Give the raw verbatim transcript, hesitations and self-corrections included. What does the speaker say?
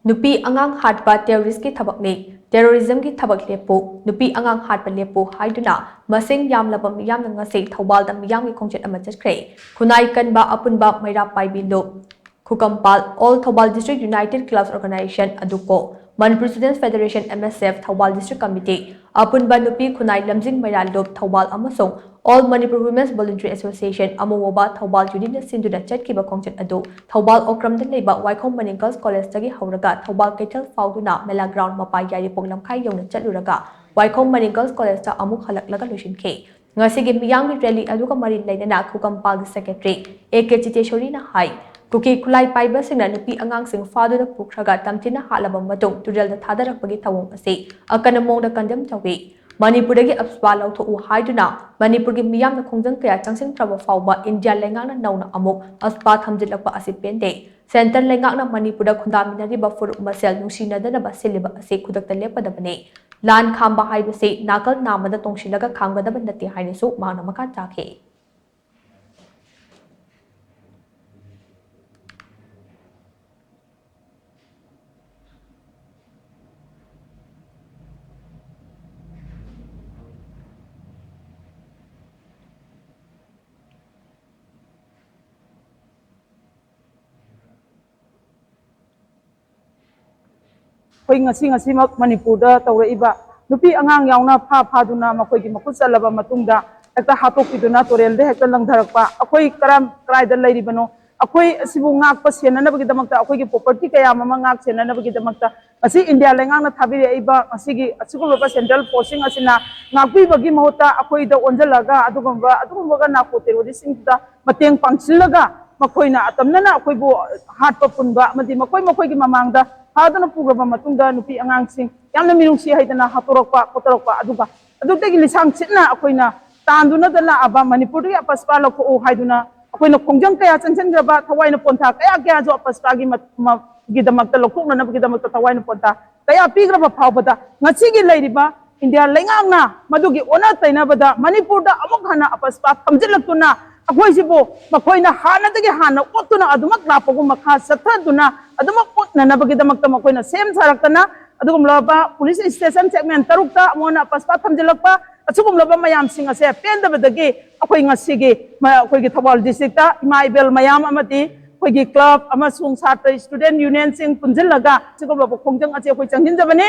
ꯅꯨꯄꯤ ꯑꯉꯥꯡ ꯍꯥꯠꯄ ꯇꯦꯔꯣꯔꯤꯁꯀꯤ ꯊꯕꯛꯅꯤ, ꯇꯦꯔꯣꯔꯤꯖꯝꯒꯤ ꯊꯕꯛ ꯂꯦꯞꯄꯨ, ꯅꯨꯄꯤ ꯑꯉꯥꯡ ꯍꯥꯠꯄ ꯂꯦꯞꯄꯨ ꯍꯥꯏꯗꯨꯅ ꯃꯁꯤꯡ ꯌꯥꯝꯂꯕ ꯃꯤꯌꯥꯝꯅ ꯉꯁꯤ ꯊꯧꯕꯥꯜꯗ ꯃꯤꯌꯥꯝꯒꯤ ꯈꯣꯡꯆꯠ ꯑꯃ ꯆꯠꯈ꯭ꯔꯦ꯫ ꯈꯨꯟꯅꯥꯏ ꯀꯟꯕ ꯑꯄꯨꯟꯕ ꯃꯩꯔꯥ ꯄꯥꯏꯕꯤ ꯂꯨꯞ, ꯈꯨꯀꯝꯄꯥꯜ, All Thoubal District United Clubs Organization, ꯑꯗꯨꯀꯣ, Manipur Students Federation, M S F, Thoubal District Committee, ꯑꯄꯨꯟꯕ ꯅꯨꯄꯤ ꯈꯨꯟꯅꯥꯏ ꯂꯝꯖꯤꯡ ꯃꯩꯔꯥ ꯂꯨꯞ ꯊꯧꯕꯥꯜ ꯑꯃꯁꯨꯡ All Manipur Women's Voluntary Association, ꯑꯃꯨꯋꯣꯕ Thoubal unit ꯅ ꯁꯤꯟꯗꯨꯅ ꯆꯠꯈꯤꯕ ꯈꯣꯡꯆꯠ ꯑꯗꯨ ꯊꯧꯕꯥꯜ ꯑꯣꯀ꯭ꯔꯝꯗ ꯂꯩꯕ ꯋꯥꯏꯈꯣꯝ ꯃꯅꯤ Girls College ꯇꯒꯤ ꯍꯧꯔꯒ ꯊꯧꯕꯥꯜ ꯀꯩꯊꯦꯜ ꯐꯥꯎꯗꯨꯅ ꯃꯦꯂꯥ ground ꯃꯄꯥ ꯌꯥꯏꯔꯤꯄꯣꯛ ꯂꯝꯈꯥꯏ ꯌꯧꯅ ꯆꯠꯂꯨꯔꯒ ꯋꯥꯏꯈꯣꯝ ꯃꯅꯤ Girls College ꯇ ꯑꯃꯨꯛ ꯍꯜꯂꯛꯂꯒ ꯂꯣꯏꯁꯤꯟꯈꯤ꯫ ꯉꯁꯤꯒꯤ ꯃꯤꯌꯥꯝꯒꯤ rally ꯑꯗꯨꯒ ꯃꯔꯤ ꯂꯩꯅꯅ ꯈꯨꯀꯝꯄꯥꯜꯒꯤ secretary ꯑꯦ ꯀꯦ ꯆꯤꯇꯦꯁꯣꯔꯤꯅ ꯍꯥꯏ, ꯀꯨꯀꯤ ꯈꯨꯠꯂꯥꯏ ꯄꯥꯏꯕꯁꯤꯡꯅ ꯅꯨꯄꯤ ꯑꯉꯥꯡꯁꯤꯡ ꯐꯥꯗꯨꯅ ꯄꯨꯈ꯭ꯔꯒ ꯇꯝꯊꯤꯅ ꯍꯥꯠꯂꯕ ꯃꯇꯨꯡ ꯇꯨꯔꯦꯜꯗ ꯊꯥꯗꯔꯛꯄꯒꯤ ꯊꯧꯑꯣꯡ ꯑꯁꯤ ꯑꯀꯟꯕ ꯃꯑꯣꯡꯗ condemn ꯇꯧꯏ꯫ ꯃꯅꯤꯄꯨꯔꯗꯒꯤ AFSPA ꯂꯧꯊꯣꯛꯎ ꯍꯥꯏꯗꯨꯅ ꯃꯅꯤꯄꯨꯔꯒꯤ ꯃꯤꯌꯥꯝꯅ ꯈꯣꯡꯖꯪ ꯀꯌꯥ ꯆꯪꯁꯤꯟꯈ꯭ꯔꯕ ꯐꯥꯎꯕ ꯏꯟꯗꯤꯌꯥ ꯂꯩꯉꯥꯛꯅ ꯅꯧꯅ ꯑꯃꯨꯛ AFSPA ꯊꯝꯖꯤꯜꯂꯛꯄ ꯑꯁꯤ ꯄꯦꯟꯗꯦ꯫ Centre ꯂꯩꯉꯥꯛꯅ ꯃꯅꯤꯄꯨꯔꯗ ꯈꯨꯟꯗꯥꯃꯤꯟꯅꯔꯤꯕ ꯐꯨꯔꯨꯞ ꯃꯁꯦꯜ ꯅꯨꯡꯁꯤꯅꯗꯅꯕ ꯁꯤꯜꯂꯤꯕ ꯑꯁꯤ ꯈꯨꯗꯛꯇ ꯂꯦꯞꯀꯗꯕꯅꯤ꯫ ꯂꯥꯟ ꯈꯥꯝꯕ ꯍꯥꯏꯕꯁꯤ ꯅꯥꯀꯜ ꯅꯥꯝꯃꯗ ꯇꯣꯡꯁꯤꯜꯂꯒ ꯈꯥꯝꯒꯗꯕ ꯅꯠꯇꯦ ꯍꯥꯏꯅꯁꯨ ꯃꯍꯥꯛꯅ ꯃꯈꯥ ꯇꯥꯈꯤ꯫ ꯑꯩꯈꯣꯏ ꯉꯁꯤ ꯉꯁꯤꯃꯛ ꯃꯅꯤꯄꯨꯔꯗ ꯇꯧꯔꯛꯏꯕ ꯅꯨꯄꯤ ꯑꯉꯥꯡ ꯌꯥꯎꯅ ꯐꯥ ꯐꯥꯗꯨꯅ ꯃꯈꯣꯏꯒꯤ ꯃꯈꯨꯠ ꯆꯠꯂꯕ ꯃꯇꯨꯡꯗ ꯍꯦꯛꯇ ꯍꯥꯠꯇꯣꯛꯄꯤꯗꯨꯅ ꯇꯨꯔꯦꯜꯗ ꯍꯦꯛꯇ ꯂꯪꯊꯔꯛꯄ, ꯑꯩꯈꯣꯏ ꯀꯔꯝ ꯀꯔꯥꯏꯗ ꯂꯩꯔꯤꯕꯅꯣ, ꯑꯩꯈꯣꯏ ꯑꯁꯤꯕꯨ ꯉꯥꯛꯄ ꯁꯦꯟꯅꯅꯕꯒꯤꯗꯃꯛꯇ, ꯑꯩꯈꯣꯏꯒꯤ property ꯀꯌꯥ ꯑꯃ ꯉꯥꯛ ꯁꯦꯟꯅꯅꯕꯒꯤꯗꯃꯛꯇ ꯉꯁꯤ ꯏꯟꯗꯤꯌꯥ ꯂꯩꯉꯥꯛꯅ ꯊꯥꯕꯤꯔꯛꯏꯕ ꯉꯁꯤꯒꯤ ꯑꯁꯤꯒꯨꯝꯂꯕ central force ꯁꯤꯡ ꯑꯁꯤꯅ ꯉꯥꯛꯄꯤꯕꯒꯤ ꯃꯍꯨꯠꯇ ꯑꯩꯈꯣꯏꯗ ꯑꯣꯟꯁꯤꯜꯂꯒ ꯑꯗꯨꯒꯨꯝꯕ ꯑꯗꯨꯒꯨꯝꯕꯒ narco terrorist ꯁꯤꯡꯗꯨꯗ ꯃꯇꯦꯡ ꯄꯥꯡꯁꯤꯜꯂꯒ ꯃꯈꯣꯏꯅ ꯑꯇꯝꯅꯅ ꯑꯩꯈꯣꯏꯕꯨ ꯍꯥꯠꯄ ꯄꯨꯟꯕ ꯑꯃꯗꯤ ꯃꯈꯣꯏ ꯃꯈꯣꯏꯒꯤ ꯃꯃꯥꯡꯗ ꯐꯥꯗꯨꯅ ꯄꯨꯈ꯭ꯔꯕ ꯃꯇꯨꯡꯗ ꯅꯨꯄꯤ ꯑꯉꯥꯡꯁꯤꯡ ꯌꯥꯝꯅ ꯃꯤꯅꯨꯡꯁꯤ ꯍꯩꯗꯅ ꯍꯥꯠꯇꯣꯔꯛꯄ ꯈꯣꯠꯇꯣꯔꯛꯄ ꯑꯗꯨꯒ ꯑꯗꯨꯗꯒꯤ ꯂꯤꯁꯥꯡ ꯁꯤꯠꯅ ꯑꯩꯈꯣꯏꯅ ꯇꯥꯟꯗꯨꯅꯗ ꯂꯥꯛꯑꯕ ꯃꯅꯤꯄꯨꯔꯗꯒꯤ AFSPA ꯂꯧꯊꯣꯛꯎ ꯍꯥꯏꯗꯨꯅ ꯑꯩꯈꯣꯏꯅ ꯈꯣꯡꯖꯪ ꯀꯌꯥ ꯆꯪꯁꯤꯟꯈ꯭ꯔꯕ ꯊꯋꯥꯏꯅ ꯄꯣꯟꯊꯥ ꯀꯌꯥ ꯀꯌꯥꯁꯨ AFSPA ꯒꯤ ꯃ-, ꯃ-, ꯒꯤꯗꯃꯛꯇ ꯂꯧꯊꯣꯛꯅꯅꯕꯒꯤꯗꯃꯛꯇ ꯊꯋꯥꯏꯅ ꯄꯣꯟꯊꯥ ꯀꯌꯥ ꯄꯤꯈ꯭ꯔꯕ ꯐꯥꯎꯕꯗ ꯉꯁꯤꯒꯤ ꯂꯩꯔꯤꯕ ꯏꯟꯗꯤꯌꯥ ꯂꯩꯉꯥꯛꯅ ꯃꯗꯨꯒꯤ ꯑꯣꯟꯅ ꯇꯩꯅꯕꯗ ꯃꯅꯤꯄꯨꯔꯗ ꯑꯃꯨꯛ ꯍꯟꯅ AFSPA ꯊꯝꯖꯤꯜꯂꯛꯇꯨꯅ ꯑꯩꯈꯣꯏꯁꯤꯕꯨ ꯃꯈꯣꯏꯅ ꯍꯥꯟꯅꯗꯒꯤ ꯍꯥꯟꯅ ꯑꯣꯠꯇꯨꯅ ꯑꯗꯨꯃꯛ ꯂꯥꯛꯄꯒꯨꯝ ꯃꯈꯥ ꯆꯠꯊꯗꯨꯅ ꯑꯗꯨꯃꯛ ꯑꯣꯠ ꯅꯅꯕꯒꯤꯗꯃꯛꯇ ꯃꯈꯣꯏꯅ ꯁꯦꯝ ꯁꯥꯔꯛꯇꯅ ꯑꯗꯨꯒꯨꯝꯂꯕ ꯄꯨꯂꯤꯁ ꯁ꯭ꯇꯦꯁꯟ ꯁꯦꯒꯃꯦꯟ ꯇꯔꯨꯛꯇ ꯃꯣꯏꯅ ꯄꯁꯄꯥ ꯊꯝꯖꯤꯜꯂꯛꯄ, ꯑꯁꯤꯒꯨꯝꯂꯕ ꯃꯌꯥꯝꯁꯤꯡ ꯑꯁꯦ ꯄꯦꯟꯗꯕꯗꯒꯤ ꯑꯩꯈꯣꯏ ꯉꯁꯤꯒꯤ ꯃ-, ꯑꯩꯈꯣꯏꯒꯤ ꯊꯧꯕꯥꯜ ꯗꯤꯁꯇ꯭ꯔꯤꯛꯇ ꯏꯃꯥ ꯏꯕꯦꯜ ꯃꯌꯥꯝ ꯑꯃꯗꯤ ꯑꯩꯈꯣꯏꯒꯤ ꯀ꯭ꯂꯕ ꯑꯃꯁꯨꯡ ꯁꯥꯇ꯭ꯔ ꯁ꯭ꯇꯨꯗꯦꯟ ꯌꯨꯅꯤꯌꯟꯁꯤꯡ ꯄꯨꯟꯁꯤꯜꯂꯒ ꯑꯁꯤꯒꯨꯝꯂꯕ ꯈꯣꯡꯖꯪ ꯑꯁꯤ ꯑꯩꯈꯣꯏ ꯆꯪꯁꯤꯟꯖꯕꯅꯤ꯫